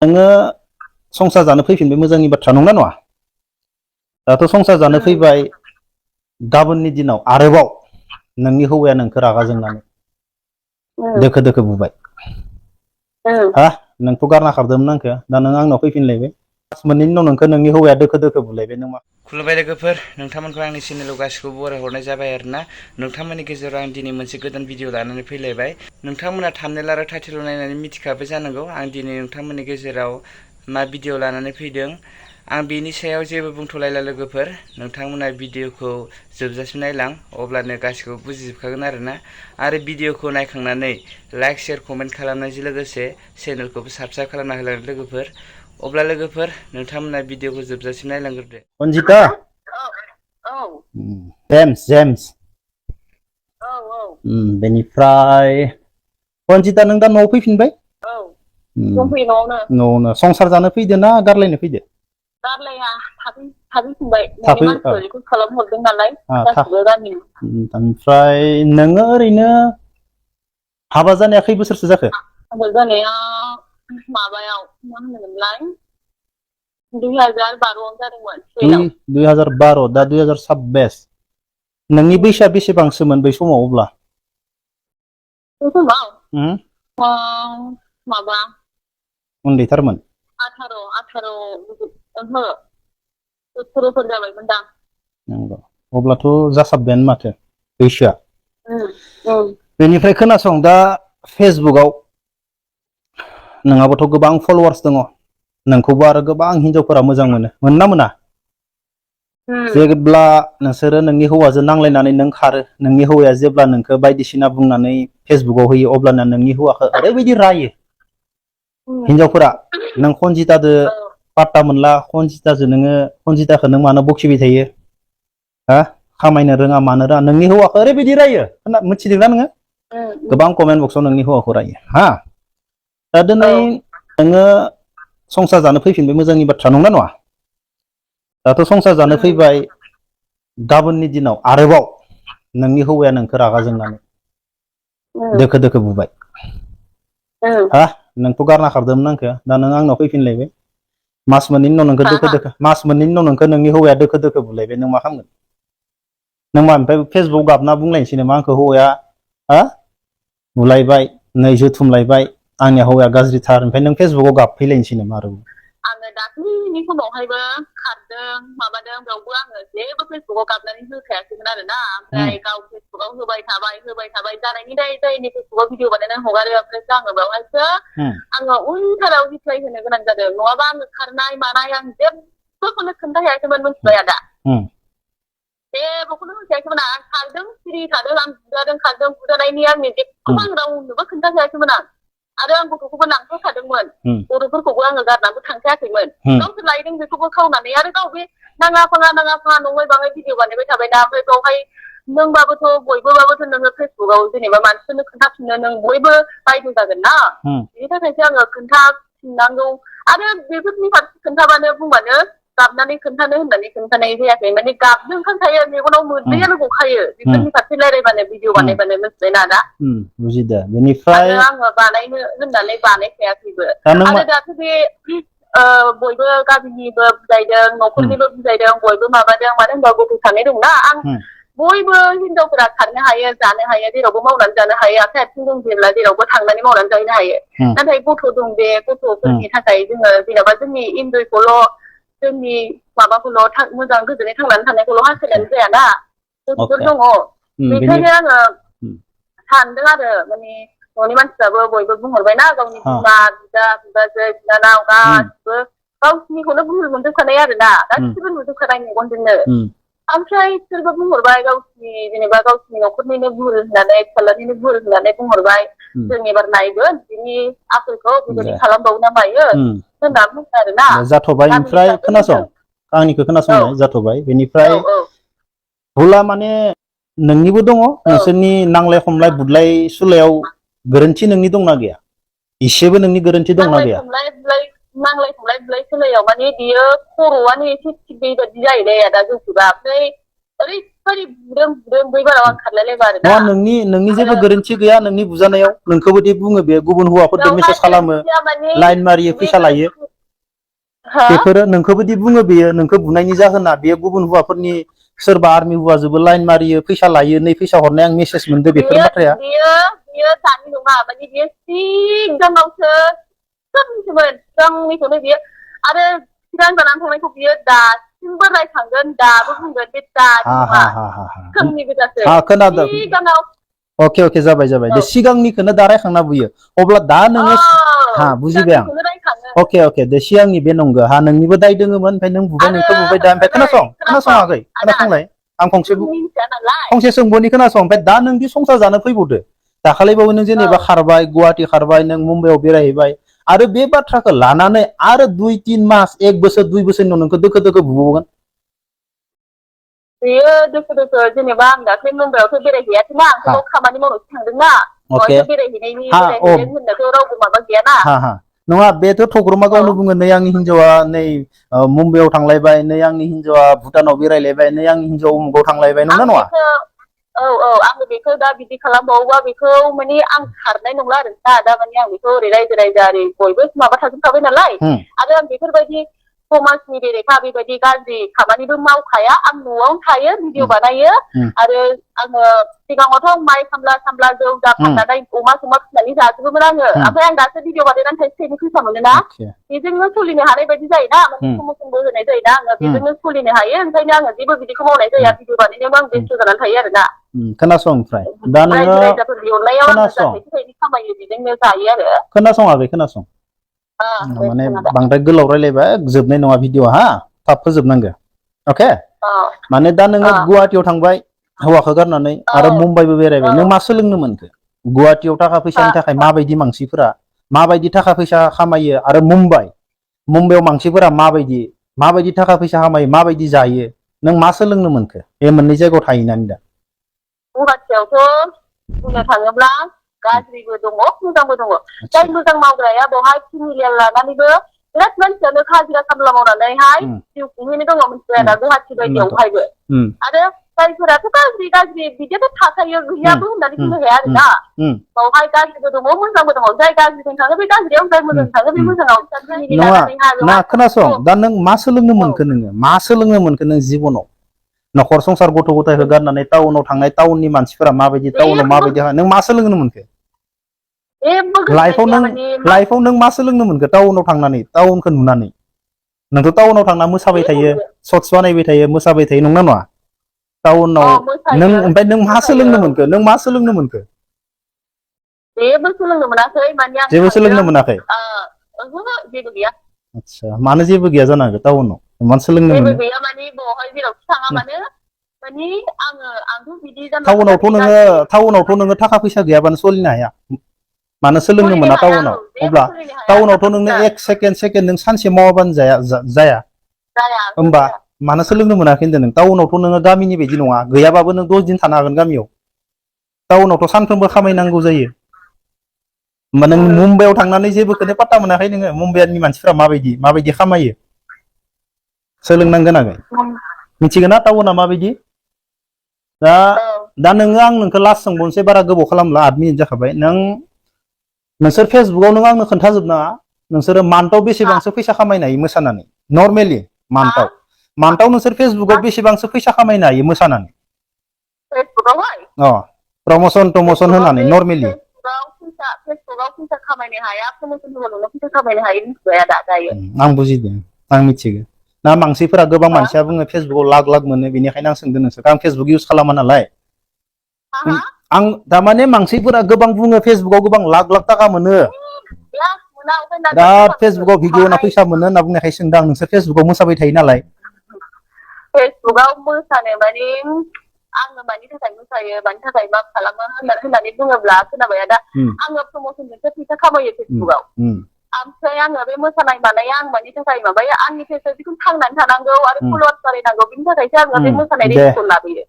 नोङो संसार जानो फैफिनबाय मोजांनि बाथ्रा नंना नङा दाथ' संसार जानो फैबाय गाबोननि दिनाव आरोबाव नोंनि हौवाया नोंखौ रागा जोंनानै दोखो दोखो बुबाय हा नोंखौ गारना खारदोंमोन आंखौ दा नों आंनाव फैफिनलायबाय मास मोननैनि उनाव नोंखौ नोंनि हौवाया दोखो दोखो बुलायबाय नों मा खुलुमबाय लोगोफोर नोंथांमोनखौ आंनि चेनेलाव गासिखौबो बरायहरनाय जाबाय आरोना नोंथांमोननि गेजेराव आं दिनै मोनसे गोदान भिडिअ लानानै फैलायबाय नोंथांमोना थाम्बनेल आरो टाइटेल नायनानै मिथिखाबाय जानांगौ आं दिनै नोंथांमोननि गेजेराव मा भिडिअ लानानै फैदों आं बेनि सायाव जेबो बुंथ'लायला लोगोफोर नोंथांमोना भिडिअखौ जोबजासिम नायलां अब्लानो गासिखौबो बुजिजोबखागोन आरो भिडिअखौ नायखांनानै लाइक शेयार कमेन्ट खालामनायजों लोगोसे चेनेलखौबो साबस्क्राइब खालामना होलांदो लोगोफोर अब्ला लोगोफोर नोंथांमोना भिडिअखौ जोबजासिम नायलांग्रोदो खनजिता जेम्स बेनिफ्राय खनजिता नों दा न'आव फैफिनबाय न'आवनो संसार जानो फैदो ना गारलायनो फैदो गारलाया थाफैफिनबाय न'नि मानसिफोर बेखौ खालामहरदों नालाय गासिबो गामिनि ओमफ्राय नोङो ओरैनो हाबा जानाया खै बोसोरसो जाखो हाबा जानाया माबायाव मा होनोमोनलाय 2012 जादोंमोन 2012 दा 2026 नोंनि बैसोआ बेसेबांसोमोन बै समाव अब्ला माबा उन्दैथारमोन 18 बोसोरफोर जाबायमोनदां नंगौ अब्लाथ' जासाबबायानो माथो बैसोआ बेनिफ्राय खोनासं दा फेसबुकआव नोंहाबोथ' गोबां फलोवार्स दङ नोंखौबो आरो गोबां हिनजावफोरा मोजां मोनोना मोना जेब्ला नोंसोरो नोंनि हौवाजों नांलायनानै नों खारो नोंनि हौवाया जेब्ला नोंखौ बायदिसिना बुंनानै फेसबुकआव होयो अब्लाना नोंनि हौवाखौ ओरैबायदि रायो हिनजावफोरा नों खनजितादो पात्ता मोनला खनजिताजों नोङो खनजिताखौ नों मानो बखिबाय थायो हा खामायनो रोङा मानो रोङा नोंनि हौवाखौ ओरैबायदि रायो मिथिदोंना नोङो गोबां कमेन्ट बक्सआव नोंनि हौवाखौ रायो हा दा दिनै नोङो संसार जानो फैफिनबाय मोजांनि बाथ्रा नंना नङा दाथ' संसार जानो फैबाय गाबोननि दिनाव आरोबाव नोंनि हौवाया नोंखौ रागा जोंनानै दोखो दोखो बुबाय हा नोंखौ गारना खारदोंमोन आंखौ दा नों आंनाव फैफिनलायबाय मास मोननैनि उनाव नोंखौ नोंनि हौवाया दोखो दोखो बुलायबाय नों मा खालामगोन नों मा ओमफ्राय फेसबुक गाबना बुंलायनोसै नामा आंखौ हौवाया हा बुलायबाय नै जोथुमलायबाय आंनि हौवाया गाज्रिथार ओमफ्राय नों फेसबुकआव गाबफैलायनोसै नामा आरो आङो दाख्लैनि समावहायबो खारदों माबादों बेयावबो आङो जेबो फेसबुकआव गाबनानै होखायाखैमोन आरोना ओमफ्राय गाव फेसबुकआव होबाय थाबाय जानायनि जायनि फेसबुकआव भिडिअ बानायनानै हगारो ओमफ्राय आङो बेवहायसो आङो उनथाराव रिप्लाय होनो गोनां जादों नङाबा आङो खारनाय मानाय आं जेबोखौनो खोन्थाखायाखैमोन मिथिबाय दा जेबोखौनो होनखायाखैमोन आं खारदों सिरि थादों आं बुजादों खारदों बुजानायनि आंनि जेबोखौबो आं रावनोबो खोन्थाखायाखैमोन आरो आं गथ'खौबो लांफाखादोंमोन गथ'फोरखौबो आङो गारनाबो थांखायाखैमोन गावसोर लायदों बेखौबो खावनानै आरो गाव बे नाङा फाङा नङै बाङै भिडिअ बानायबाय थाबायना ओमफ्राय बेवहाय नोंबाबोथ' बयबोबाबोथ' नोङो फेसबुकआव जेनेबा मानसिफोरनो खोन्थाफिननो नों बयबो बायद' जागोन ना बेनि थाखायसो आङो खोन्थाफिननांगौ आरो बेफोरनि फारसे खोन्थाबानो बुंबानो गाबनानै खोन्थानो होननानै खोन्थानाय जायाखै माने गाबनो ओंखारखायो मेगनाव मोदैयानो गखायो बेफोरनि फारसे रायलायबानो भिडिअ बानायबानो मिथिबायना दा बुजिदो बेनिफ्राय आरो आङो बानायनो होननानै बानायखायाखैबो आरो दाथ' बे बयबो गामिनिबो बुजायदों न'खरनिबो बुजायदों बयबो माबादों मानो होनबा गथ' सानै दंना आं बयबो हिनजावफोरा खारनो हायो जानो हायो जेरावबो मावनानै जानो हायो आखाइ आथिं दंजेब्ला जेरावबो थांनानै मावनानै जाहैनो हायो नाथाय गथ' दं बे गथ'फोरनि थाखाय जोङो जेनेबा जोंनि इन्जयखौल' जोंनि माबाखौल' मोजां गोजोनै थांनानै थानायखौल' हास्थायनानै जायाना गथ'फोर दङ बेखायनो आङो सानदों आरो माने न'नि मानसिफ्राबो बयबो बुंहरबायना गावनि बिमा बिदा बिबाजै बिनानाव गासिबो गावसिनिखौनो भुल मोनजोबखानाय आरोना गासिबो नुजोबखानाय मेगनजोंनो ओमफ्राय सोरबा बुंहरबाय गावसिनि जेनेबा गावसिनि न'खरनिनो भुल होननानै फिसाज्लानिनो भुल होननानै बुंहरबाय जों एबार नायगोन बिनि आखलखौ बेबायदि खालामबावो ना मायो होनना बुङो आरोना जाथ'बाय ओमफ्राय खोनासं आंनिखौ खोनासंनाय जाथ'बाय बेनिफ्राय भुला माने नोंनिबो दङ नोंसोरनि नांलाय खमलाय बुदलाय सुलायाव गोरोन्थि नोंनि दंना गैया इसेबो नोंनि गोरोन्थि दंना गैया नांलाय खमलाय बुलाय सोलायाव माने बियो खर'आनो एसे थिग बेबायदि जाहैबाय दा जौखोबा ओमफ्राय ओरैबायदि बुदों बैबाराव आं खारलायलायबा आरो नङा नोंनि जेबो गोरोन्थि गैया नोंनि बुजानायाव नोंखौबोदि बुङो बे गुबुन हौवाफोरजों मेसेज खालामो लाइन मारियो फैसा लायो बेफोरो नोंखौबोदि बुङो बेयो नोंखौ बुनायनि जाहोना बेयो गुबुन हौवाफोरनि सोरबा आर्मि हौवाजोंबो लाइन मारियो फैसा लायो नै फैसा हरनाय आं मेसेज मोनदो बेफोर बाथ्राया बियो दानि नङा माने बियो सिगाङावसो सिगांनिसोमोन सिगांनिखौनो बियो आरो सिगां जानानै थांनायखौ बियो दासिमबो रायखांगोन दाबो बुंगोन बे दानि नङा सिगांनि गोजासो खोनादों सिगाङाव अके जाबाय दे सिगांनिखौनो दा रायखांना बुयो अब्ला दा नोङो बुजिबाय आं अके दे सिगांनि बे नंगौ नोंनिबो दाय दोङोमोन ओमफ्राय नों बुबाय नोंखौ बुबाय दा ओमफ्राय खोनासङाखै खोनासंलाय आं फंसे सोंबोनि खोनासं ओमफ्राय दा नों दि संसार जानो फैबावदो दाखालिबावै नों जेनेबा खारबाय गुवाहाटि खारबाय नों मुम्बाइआव बेरायहैबाय आरो बे बाथ्राखौ लानानै आरो 2-3 मास 1 बोसोर 2 बोसोरनि उनाव नोंखौ दोखो बुबावगोन बेयो दोखो जेनेबा आं दाख्लै मुम्बाइआवथ' बेरायहैयाखैना आंथ' खामानि मावनोसो थांदोंना बेवहायथ' बेरायहैनायनि होननाथ' रावबो माबा गैयाना नङा बेथ' थग्रमा गावनो बुङो नै आंनि हिनजावा नै मुम्बाइआव थांलायबाय नै आंनि हिनजावा भुटानाव बेरायलायबाय नै आंनि हिनजावा उमुगाव थांलायबाय नंना नङा आङो बेखौ दा बिदि खालामबावोबा बेखौ माने आं खारनाय नंला आरो दा माने आं बेखौ ओरै रायजो ओरै बयबो माबा थाजोबखाबाय नालाय आरो आं बेफोरबायदि समाजनि बेरेखा बेबायदि गाज्रि खामानिबो मावखाया आं न'आवनो थायो भिडिअ बानायो आरो आङो सिगाङावथ' माइ खामला जौ जा फाननानै अमा फिसिनानै जाजोबोमोन आङो ओमफ्राय आं दासो भिडिअ बानायनानै थाइसे थाइनै फैसा मोनोना बेजोंनो सोलिनो हानाय बायदि जायोना माने प्रमसनबो होनाय जायोना आङो बेजोंनो सोलिनो हायो ओंखायनो आङो जेबो बिदिखौ मावनाय जाया भिडिअ बानायनायावबो आं बेस्थ' जानानै थायो आरोना खोनासं ओमफ्राय दा नोङो रायजोफोरनि अननायाव आङो जा थाइसे थाइनै खामायो बेजोंनो जायो आरो खोनासं माने बांद्राय गोलाव रायलायबा जोबनाय नङा भिडिअ थाब फोजोबनांगौ अके माने दा नोङो गुवाहाटियाव थांबाय हौवाखौ गारनानै आरो मुम्बाइबो बेरायबाय नों मा सोलोंनो मोनखो गुवाहाटियाव थाखा फैसानि थाखाय माबायदि मानसिफोरा माबायदि थाखा फैसा खामायो आरो मुम्बाइआव मानसिफोरा माबायदि थाखा फैसा खामायो माबायदि जायो नों मा सोलोंनो मोनखो बे मोननै जायगायाव थाहैनानै दा गुवाहाटियावथ' बुंनो थाङोब्ला गाज्रिबो दङ मोजांबो दङ जाय मोजां मावग्राया बेवहाय फेमिलियार लानानैबो बिराद मानसियानो हाजिरा खामला मावनानैहाय जिउ खुंहैनो दङ मिथिबाय दा गुवाहाटि बायदियावहायबो आरो जायफोराथ' गाज्रि बिदियाथ' थाखायो गैयाबो होननानै बुंनो हाया आरोना बावहाय गाज्रिबो दङ मोजांबो दङ जाय गाज्रिजों थाङो बे गाज्रियाव जाय मोजां थाङो बे मोजाङाव नङा खोनासं दा नों मा सोलोंनो मोनखो नों जिबनाव न'खर संसार गथ' गथायखौ गारनानै टाउनाव थांनाय टाउननि मानसिफोरा माबायदि टाउनाव माबायदि नों मा सोलोंनो मोनखो लाइफआव नों मा सोलोंनो मोनखो टाउनाव थांनानै टाउनखौ नुनानै नोंथ' टाउनाव थांना मोसाबाय थायो सर्टस बानायबाय थायो मोसाबाय थायो नंना नङा टाउनाव नों ओमफ्राय नों मा सोलोंनो मोनखो जेबो सोलोंनो मोनाखै माने आं जेबो सोलोंनो मोनाखै जेबो गैया आच्छा मानो जेबो गैया जानो हागौ टाउनाव मानो सोलोंनो मोनो जेबो गैया माने बेवहाय जेरावखि थाङा मानो माने आंथ' बिदि टाउनावथ' नोङो थाखा फैसा गैयाबानो सोलिनो हाया मानो सोलोंनो मोना टाउनाव अब्ला टाउनावथ' नोंनो एक सेकेन्ड नों सानसे मावाबानो जाया होमबा मानो सोलोंनो मोनाखै होनदों नों टाउनावथ' नोङो गामिनि बायदि नङा गैयाबाबो नों 10 दिन थानो हागोन गामियाव टाउनावथ' सानफ्रोमबो खामायनांगौ जायो होमबा नों मुम्बाइआव थांनानै जेबोखौनो पात्ता मोनाखै नोङो मुम्बाइनि मानसिफ्रा माबायदि खामायो सोलोंनांगोन आगै मिथिगोन ना टाउना माबायदि दा नोङो आं नोंखौ लास्ट सोंबावनोसै बारा गोबाव खालामला 8 मिनिट जाखाबाय नोंसोर फेसबुकाव नों आंनो खोन्थाजोबनाङा नोंसोरो मान्थआव बेसेबांसो फैसा खामायनो हायो मोसानानै नर्मेलि मान्थआव नोंसोर फेसबुकाव बेसेबांसो फैसा खामायनो हायो मोसानानै प्रमसन होनानै नर्मेलि फेसबुकाव फैसा खामायनो हाया प्रमसन होबाल' फैसा खामायनो हायो मिथिबाय दा दायो आं बुजिदों आं मिथिगौ ना मानसिफोरा गोबां मानसिया बुङो फेसबुकाव लाख मोनो बेनिखायनो आं सोंदों नोंसोरखौ आं फेसबुक इउज खालामा नालाय आं थारमाने मानसिफोरा गोबां बुङो फेसबुकाव गोबां लाख थाखा मोनो बिराद फेसबुकाव भिडिअ होना फैसा मोनो होनना बुंनायखाय सोंदों आं नोंसोर फेसबुकाव मोसाबाय थायो नालाय फेसबुकाव मोसानो माने आङो मानि थाखाय मोसायो मानि थाखाय मा खालामो होननानै बुङोब्ला खोनाबाय दा आङो प्रमसनजोंसो फैसा खामायो फेसबुकाव ओमफ्राय आङो बे मोसानाय मानाया आं मानि थाखाय माबायो आंनि फेसआव जिखुनु थांनानै थानांगौ आरो फल'वार्स बारायनांगौ बिनि थाखायसो आङो बे मोसानाय रिल्सखौ लाबोयो